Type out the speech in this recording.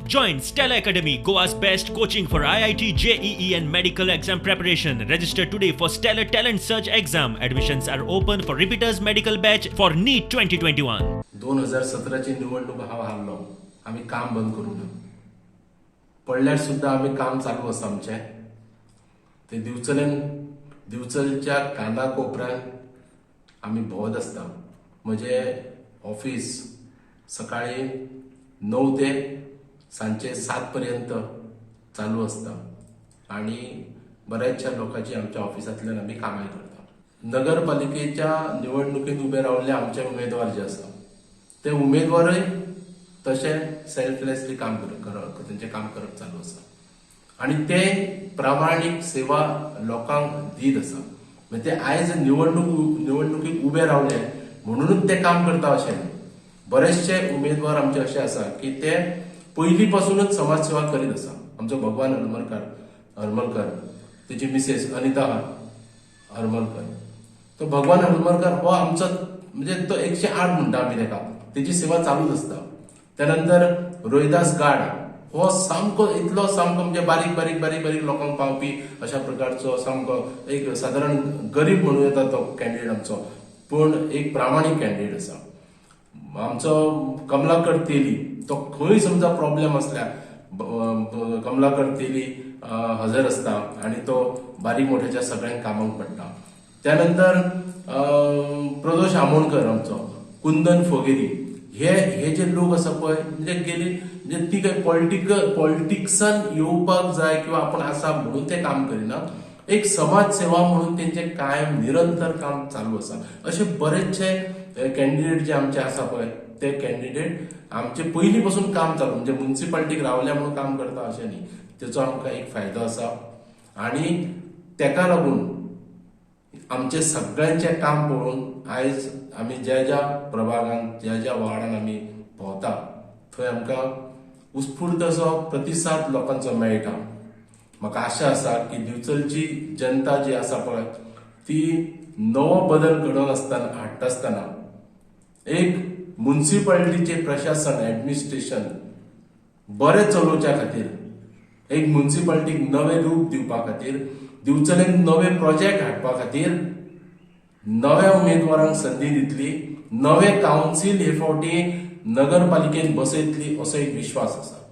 Join Stella Academy, Goa's best coaching for IIT, JEE and medical exam preparation. Register today for Stellar Talent Search exam. Admissions are open for repeaters medical batch for NEET 2021. 2017ची निवडणूक हांव हारलो. आमी काम बंद करूं ना. पडल्यार सुद्दां आमी काम चालू आसा आमचें. ते दिवचलेन, दिवचलच्या काना कोपऱ्यान आमी भोंवत आसता. म्हजें ऑफिस सकाळी 9 ते सांजचे 7 पर्यंत चालू आसता आनी बऱ्याचशा लोकांची आमच्या ऑफिसांतल्यान आमी कामां करता. नगरपालिकेच्या निवडणुकीत उबे रावल्ले आमचे उमेदवार जे आसा, ते उमेदवारय तशे सेल्फलेसली काम करप, तेंचें काम करप चालू आसा आनी ते प्रामाणीक सेवा लोकांक दीत आसा. म्हणजे ते आयज निवडणुकीक उबे रावले म्हणूनच ते काम करता अशें न्ही. बरेचशे उमेदवार आमचे अशे आसा की ते पयलीं पासूनच समाज सेवा करीत आसा. आमचो भगवान हरमलकर, तेची मिसेस अनिता हरमलकर. तो भगवान हरमलकर हो आमचो, म्हणजे तो 108 म्हणटा आमी तेका, तेची सेवा चालूच आसता. त्यानंतर रोहिदास गाड हो सामको इतलो सामको म्हणजे बारीक बारीक बारीक बारीक लोकांक पावपी अशा प्रकारचो सामको एक सादारण गरीब म्हणूं येता तो कॅन्डिडेट आमचो, पूण एक प्रामाणीक कॅन्डिडेट आसा. आमचो कमलाकर तेली, तो खंय समजा प्रॉब्लेम आसल्यार कमलाकर तेली हजर आसता आनी तो बारीक मोठ्याच्या सगळ्यांक कामाक पडटा. त्यानंतर प्रदोष आमोणकर आमचो, कुंदन फोगेरी, हे हे जे लोक आसा पळय, म्हणजे गेली म्हणजे ती काय पॉलिटिक्सान येवपाक जाय किंवा आपूण आसा म्हणून ते काम करिना, एक समाज सेवा म्हणून तेंचे कायम निरंतर काम चालू आसा. अशे बरेचशे कॅन्डिडेट जे आमचे आसा पळय, ते कॅन्डिडेट आमचे पयलीं पासून काम चालू, म्हणजे मुन्सिपाल्टीक रावल्या म्हणून काम करता अशें न्ही. तेचो आमकां एक फायदो आसा आनी तेका लागून आमचे सगळ्यांचें काम पळोवन आयज आमी ज्या ज्या प्रभागान, ज्या ज्या वार्डान आमी भोंवता, थंय आमकां उत्स्फूर्त असो प्रतिसाद लोकांचो मेळटा. म्हाका आशा आसा की दिवचलची जनता जी आसा पळय, ती नवो बदल घडोवन आसतना हाडटा आसतना एक मुन्सिपाल्टीचें प्रशासन, एडमिनिस्ट्रेशन बरें चलोवच्या खातीर, एक मुन्सिपाल्टीक नवें रूप दिवपा खातीर, दिवचलेक नवे प्रोजेक्ट हाडपा खातीर नव्या उमेदवारांक संदी दितली, नवे कावन्सील हे फावटी नगरपालिकेन बसयतली असो एक विश्वास आसा.